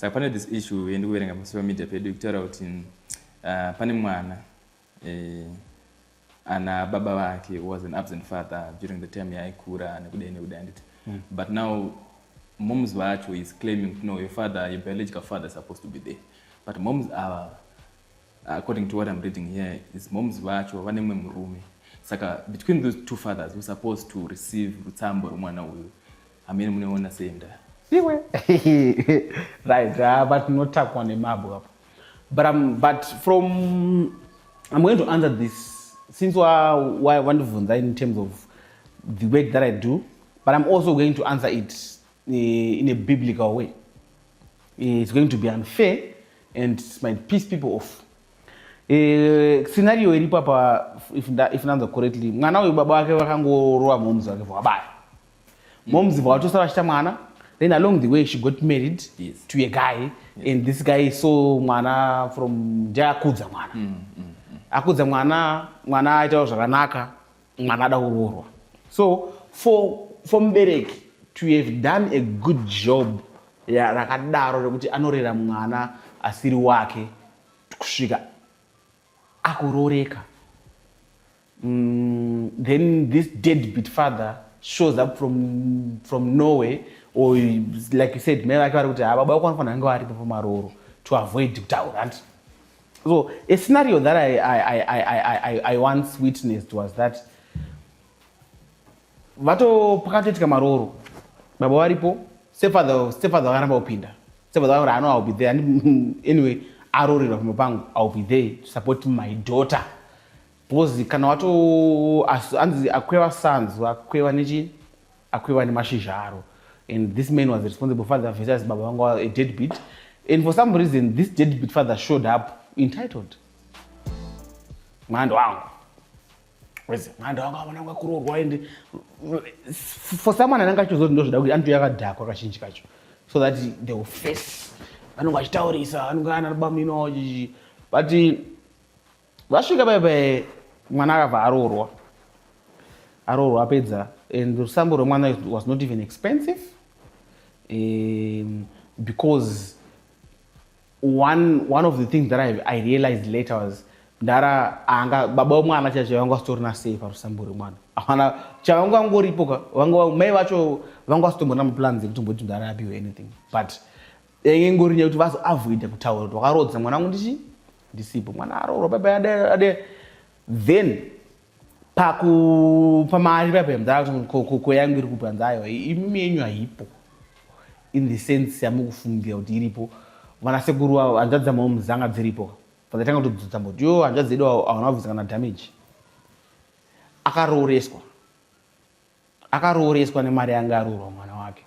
Saka pane this issue yendikuverenga pasocial media pedu ikutaura kuti pane mwana ana baba vake was an absent father during the time yaaikura nekudai nekudai, handiti? But now moms vacho is claiming, "No, your father, your biological father is supposed to be there." But moms ava, according to what I'm reading here, is moms vacho vane mumwe murume. Saka between those two fathers who supposed to receive rutsambo rwemwana uyu, hamene munoona sei nda? Iwe, right, but notakwa nemabwe apo. But from I'm going to answer this since wandibvunza in terms of the work that I do, but I'm also going to answer it in a biblical way. It's going to be unfair and might piss people off. Scenario iripo apa, if ndanzwa correctly, mwana uyu baba vake vakangorova moms vake, vakabaya moms, vakatosara vachita mwana. Then along the way she got married to a guy, and this guy saw mwana from ndeakudza mwana, akudza mwana, mwana aitawo zvakanaka, mwana ada kuroorwa. So for mubereki to have done a good job rakadaro rekuti anorera mwana asiri wake kusvika akurooreka, then this deadbeat father shows up from nowhere, or like you said, mai vake vari kuti, "Ha, baba vako vanofanira kunge varipo pamaroro," to avoid kutaura, handiti? So a scenario that I once witnessed was that vato pakatoitika maroro, baba varipo, stepfather vakaramba kupinda. Stepfather vakati, "Ano, I'll be there. Anyway, arorerwa pamba pangu, I'll be there to support my daughter," because kana wato anzi akweva sanzu, akweva nechi, akweva nemashizha aro. And this man was responsible father versus baba vanga a deadbeat. And for some reason this deadbeat father showed up entitled. "Mwando wangu weze, mwando wangu, amwana wangu akuroorwa." And for someone anenge achizoti ndozvida kuti anotouya akadhakwa kazhinji kacho so that they will face vanenge vachitaurisa, vanenge ana bamino chichi. But vasvika paipai, mwana akabva aroorwa. Aroorwa, apedza, and rusambo rwemwana was not even expensive, because one of the things that I realized later was ndara anga baba vemwana chacho vanga vasitorina sei parusambo rwemwana. Havana chavanga vangoripo ka, vanga mai vacho vanga vasitombona maplans ekutomboti mudhara apiwe anything, but ingori nyaya yekuti vazoavoida kutaura kuti wakarodza mwana wangu ndichi ndisipo. Mwana aroorwa paipai, ade then paku pamari paipai, mudhara kuti koyangu iri kupi? Hanzi, "Imi yenyu haipo in the sense yamukufungira kuti iripo. Vanasekuru, hanzvadzi dzamao dziripo." Pandatanga kutodzudza mboti yo hanzvadzi dzedu havana kubvisa kana damage. Akarooreswa, akarooreswa nemari yanga aroorwa mwana wake.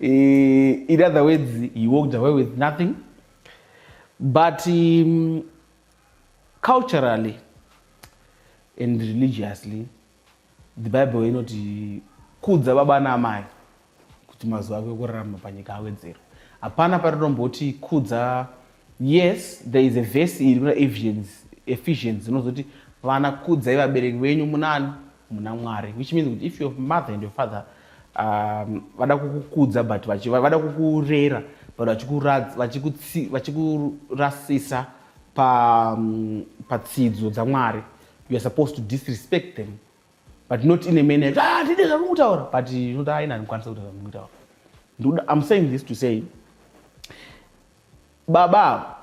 In other words, he walked away with nothing. But culturally and religiously, the Bible inoti kudza baba naamai kuti mazuva ako ekurarama panyika awedzerwe. Hapana parinomboti kudza. Yes, there is a verse iri kuna Ephesians inozoti vana, kudzai vabereki venyu munani? Muna Mwari. Which means kuti if your mother and your father vada kukukudza, but vada kukurera, but vachikurasisa patsidzo dzaMwari, you are supposed to disrespect them, but not in a manner yekuti, "Ah, ndide zvamuri kutaura," but inoti, "Aina, handikwanisa kuita zvamuri kutaura." I'm saying this to say baba,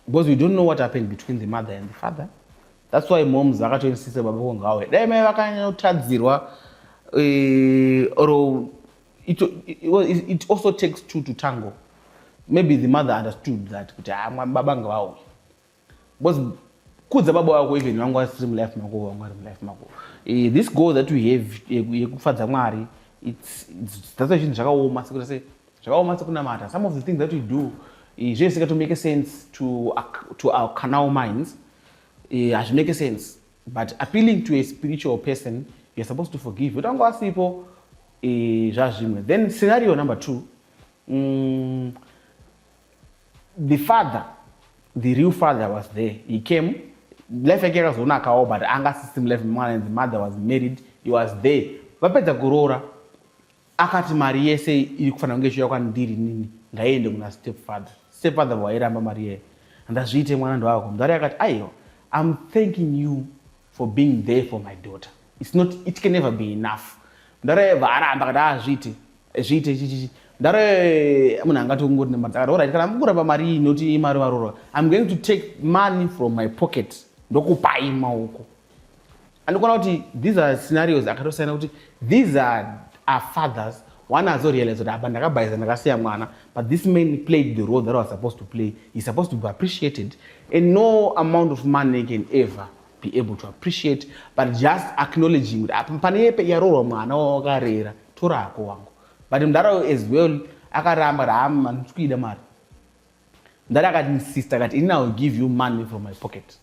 because we don't know what happened between the mother and the father. That's why moms vakatoinsista baba kongauya. Dai mai vakanyanyotadzirwa, or it also takes two to tango. Maybe the mother understood that kuti, "Ah, baba ngavauye," because kudza baba wako even vanga vasiri mulife mako, vanga vari mulife mako. This goal that we have yekufadza Mwari, that's why zvinhu zvakaoma sekuti sei zvakaoma sekunamata. Some of the things that we do, zvese zvingatomake sense to our carnal minds, hazvimake sense, but appealing to a spiritual person, you're supposed to forgive kuti anga asipo, zvazvimwe. Then scenario number two, the father, the real father was there. He came, life yake yakazonakawo, but anga asisi mulife memwana, and the mother was married. He was there. Vapedza kuroora, Akati mari yese iri kufanira kunge ichiuya kwandiri nini ngaiende kuna stepfather. Stepfather vairamba mari iyeyo. Handazviite, mwana ndowako. Mudhara akati, "Aiwa, I'm thanking you for being there for my daughter. It's not, it can never be enough." Mudhara yebva aramba, akati, "Azviite, zviite chichichi." Mudhara munhu angatongoti nemari, akati, "Alright, kana mukuramba mari iyi noti imari varora, I'm going to take money from my pocket, ndokupai maoko." Andikuona kuti these are scenarios akatosiyana, kuti these are fathers. One azorealize kuti apa ndakabhaisa, ndakasiya mwana, but this man played the role that was supposed to play. He's supposed to be appreciated, and no amount of money can ever be able to appreciate, but just acknowledging kuti apa pane yepe yaroorwa mwana wawakarera, torako wangu. But mudhara as well akaramba kuti, "Hama, ndikuida mari." Mudhara akati insist, akati, "Inini I will give you money from my pocket.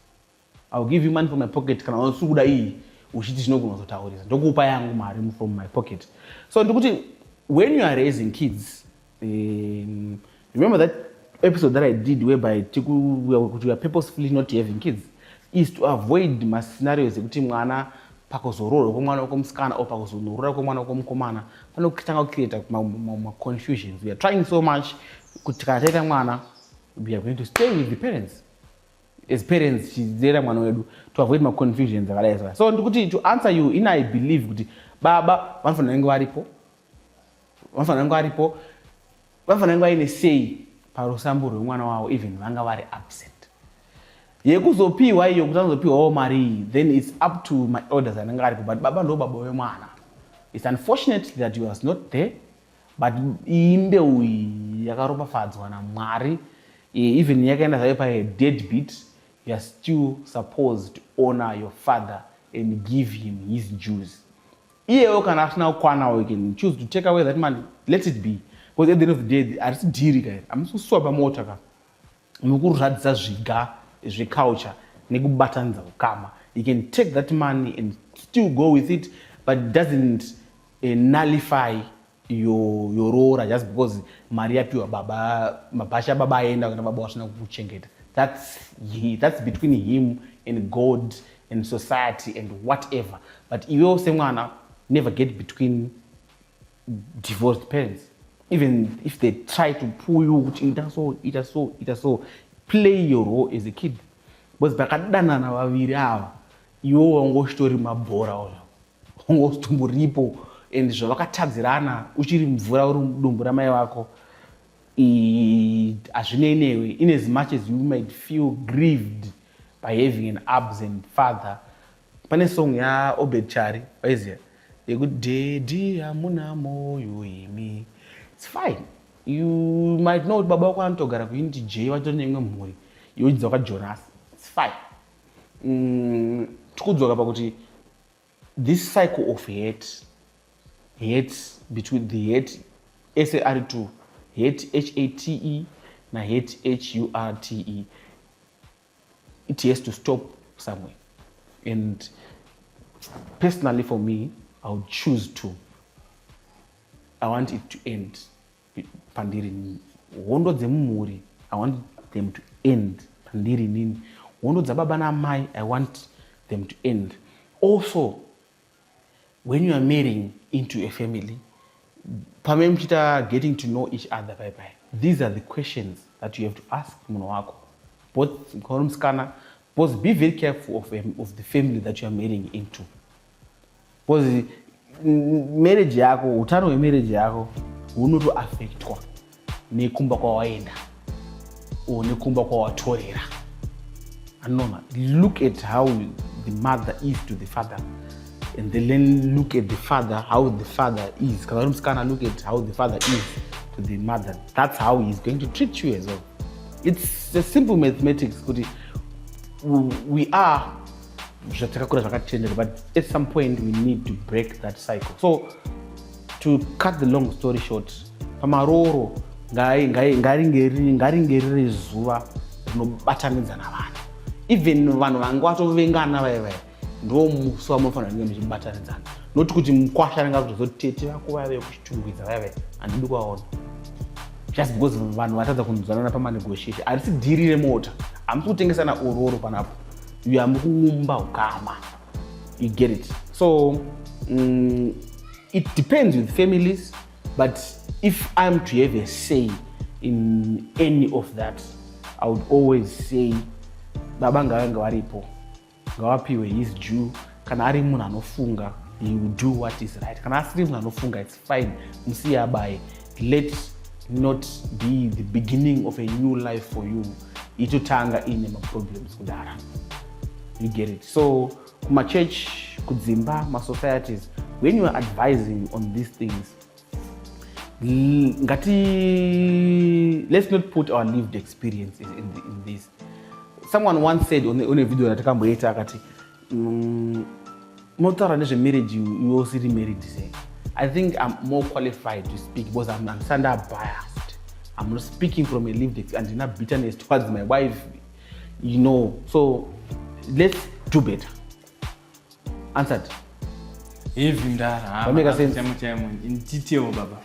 I will give you money from my pocket. Kana usiri kuda iyi uchiti zvinogona kuzotaurisa, ndokupa yangu mari from my pocket." So ndikuti when you are raising kids, remember that episode that I did whereby kuti we are purposefully not having kids is to avoid mascenarios ekuti mwana pakuzoroorwa kwemwana wekomusikana or pakuzonoroora kwemwana wekomukomana panotanga kucreata maconfusions. We are trying so much kuti kana taita mwana, we are going to stay with the parents as parents, tichirera mwana wedu to avoid maconfusions akadai. So ndikuti to answer you, in I believe kuti baba vanofanira kunge varipo, vanofanira kunge varipo, vanofanira kunge vaine sei parusambo rwemwana wavo, even vanga vari absent. Yekuzopiwa iyo, kuti anozopiwawo mari iyi, then it's up to my elders anenge aripo, but baba ndo baba wemwana. It's unfortunate that he was not there, but iyi mbeu iyi yakaropafadzwa naMwari. Even yakaenda zvayo padead beat, you are still supposed to honor your father and give him his dues. Iyewo kana asina kukwanawo, you can choose to take away that money. Let it be, because at the end of the day harisi dhiri ka iri. Hamusi kusuwa pamota ka, mukuradzisa zviga zveculture nekubatanidza ukama. You can take that money and still go with it, but it doesn't nullify your roora just because mari yapiwa baba, mabhasha baba aenda kana baba vasina kukuchengeta. That's between him and God and society and whatever, but iwewo semwana, never get between divorced parents. Even if they try to pull you kuti ita so, ita so, ita so, play your role as a kid, because pakadanana vaviri ava, iwe wanga uchitori mabhora, wanga usitomboripo, and zvavakatadzirana uchiri mvura uri mudumbu ramai vako hazvinei newe. In as much as you might feel grieved by having an absent father, pane song yaObert Chari waiziya yekuti "Daddy hamuna moyo imi". It's fine. You might know kuti baba vako anotogara kuUnit J, vatori neimwe mhuri, iwe uchidza kwaJonas. It's fine. Tikudzoka pakuti this cycle of hate, hate between the hate ese ari two hate, hate nahate hurte, it has to stop somewhere. And personally for me, I would choose to, I want it to end pandiri. Hondo dzemumhuri, I want them to end pandiri nini. Hondo dzababa namai, I want them to end. Also, when you are marrying into a family, pamwe muchiita getting to know each other, pai pai, these are the questions that you have to ask munhu wako, both mukoma musikana, because be very careful of the family that you are marrying into, because marriage yako, utano hwemarriage yako hunotoaffectwa nekumba kwawaenda or nekumba kwawatorera. Anona, look at how the mother is to the father, and then look at the father, how the father is. Kana uri musikana, look at how the father is to the mother. That's how he's going to treat you as well. It's a simple mathematics kuti we are zvatakakura zvakatendera, but at some point we need to break that cycle. So to cut the long story short, pamaroro ngaringe riri zuva rinobatanidzana vanhu, even vanhu vanga vatovengana vaya vaya, ndo musi wamunofanira kunge muchibatanidzana, not kuti mukwasha anenge akutozoti, "Tete vako vaya vekuchitungwiza vaya vaya handidi kuvaona," just because vanhu vatadza kunzwanana pamanegotiation. Harisi dhiri remota, hamusi kutengesana ororo panapo, you are mukuumba ukama. You get it? So It depends with families, but if I'm to have a say in any of that, I would always say baba ngavange varipo, ngavapiwe his due. Kana ari munhu anofunga, he will do what is right. Kana asiri munhu anofunga, it's fine, musiye abaye. Let not be the beginning of a new life for you itotanga iine maproblems kudara. You get it? So kumachurch, kudzimba, masocieties, when you are advising on these things, ngati let's not put our lived experiences in this. Someone once said on a video ratakamboita, akati, "Munotaura nezvemarriage, iwe usiri married sei?" I think I'm more qualified to speak because I'm under biased. I'm not speaking from a lived experience and not bitterness towards my wife. So let's do better. Answered. Heavy, mdara. Zvamake sense. Chamo chamo in detail, baba.